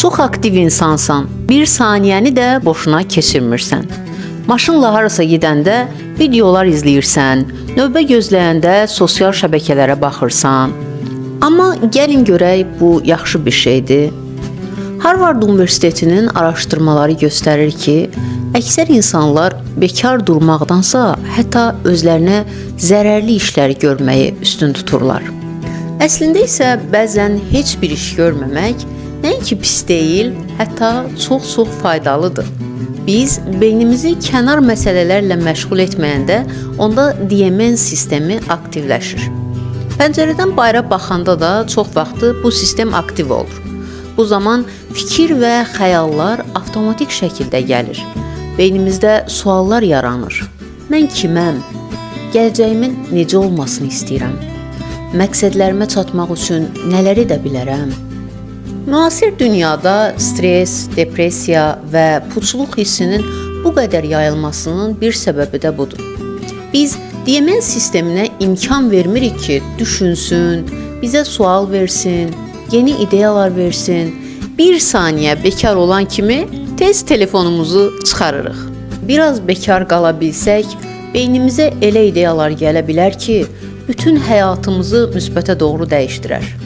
Çox aktiv insansan. Bir saniyəni də boşuna keçirmirsən. Maşınla harasa gedəndə videolar izləyirsən, növbə gözləyəndə sosial şəbəkələrə baxırsan. Amma gəlin görək bu yaxşı bir şeydir. Harvard Universitetinin araşdırmaları göstərir ki, əksər insanlar bekar durmaqdansa, hətta özlərinə zərərli işlər görməyi üstün tuturlar. Əslində isə bəzən heç bir iş görməmək nəinki pis deyil, hətta çox-çox faydalıdır. Biz beynimizi kənar məsələlərlə məşğul etməyəndə onda DMN sistemi aktivləşir. Pəncərədən bayıra baxanda da çox vaxtı bu sistem aktiv olur. Bu zaman fikir və xəyallar avtomatik şəkildə gəlir. Beynimizdə suallar yaranır. Mən kiməm? Gələcəyimin necə olmasını istəyirəm? Məqsədlərimə çatmaq üçün nələr edə bilərəm? Müasir dünyada stres, depressiya və puçluq hissinin bu qədər yayılmasının bir səbəbi də budur. Biz DMN sisteminə imkan vermirik ki, düşünsün, bizə sual versin, yeni ideyalar versin. Bir saniyə bekar olan kimi tez telefonumuzu çıxarırıq. Biraz bekar qala bilsək, beynimizə elə ideyalar gələ bilər ki, bütün həyatımızı müsbətə doğru dəyişdirər.